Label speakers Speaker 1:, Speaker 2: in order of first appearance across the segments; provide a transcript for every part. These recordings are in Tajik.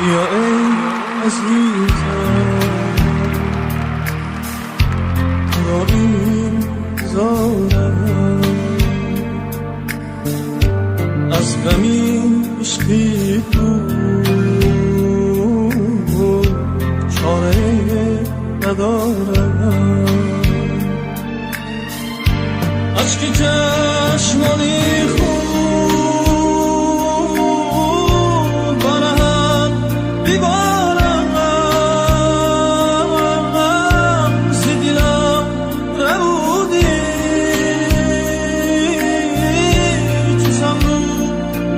Speaker 1: بیا ای عزیزم، تو را انتظارم. از غمی عشقی تو چاره ندارم. اشک چشمانی خود بر هم بیبارم، ز دلم ربودی چو صبر و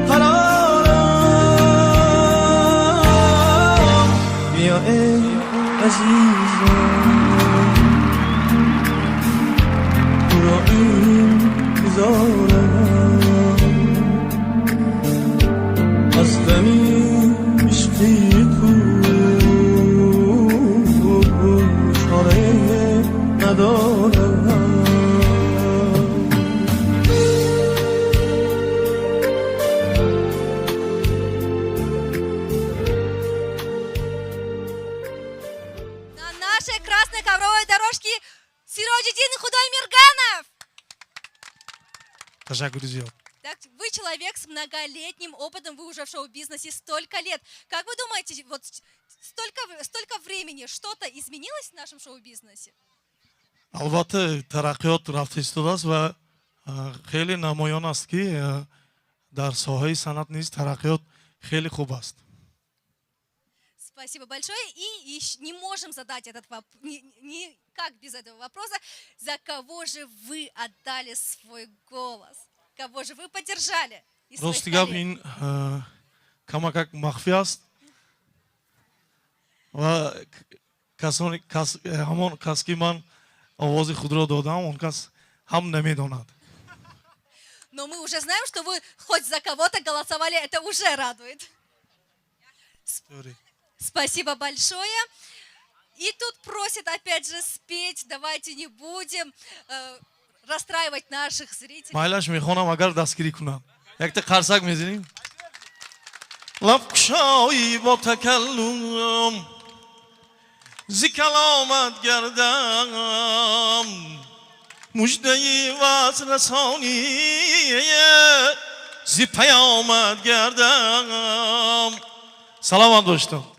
Speaker 1: قرارم. بیا ای عزیزم، تو را انتظارم. از غمی عشقی تو چاره ندارم.
Speaker 2: На нашей красной ковровой дорожке Сироджидин Худоймерганов!
Speaker 3: Ташаккури зиёд.
Speaker 2: Так, вы человек с многолетним опытом, вы уже в шоу-бизнесе столько лет. Как вы думаете, вот столько времени что-то изменилось в нашем шоу-бизнесе?
Speaker 3: Албатта, тараққиёт рафта истодааст ва хеле намоён аст, ки дар соҳаи санъат низ тараққиёт хеле хуб аст.
Speaker 2: Спасибо большое. И не можем задать этот вопрос, никак без этого вопроса. За кого же вы отдали свой голос? Кого же вы поддержали из своих
Speaker 3: Рости гап,
Speaker 2: коллег?
Speaker 3: Ин камакак махфӣ аст ва касоне кас, ҳамон кас, ки ман овози худро додам, он кас ҳам намедонад.
Speaker 2: Но мы уже знаем, что вы хоть за кого-то голосовали, это уже радует.
Speaker 3: Тӯри.
Speaker 2: Спасибо большое. И тут просят опять же спеть. Давайте не будем расстраивать наших зрителей.
Speaker 3: Майлаш, мехонам, агар дастгирӣ кунам. Якта қарсак мезанем. Лаб кушоӣ бо такаллум, зи каломат гардам муждаи васл расонӣ, зи паёмат гардам. Саломат боштам.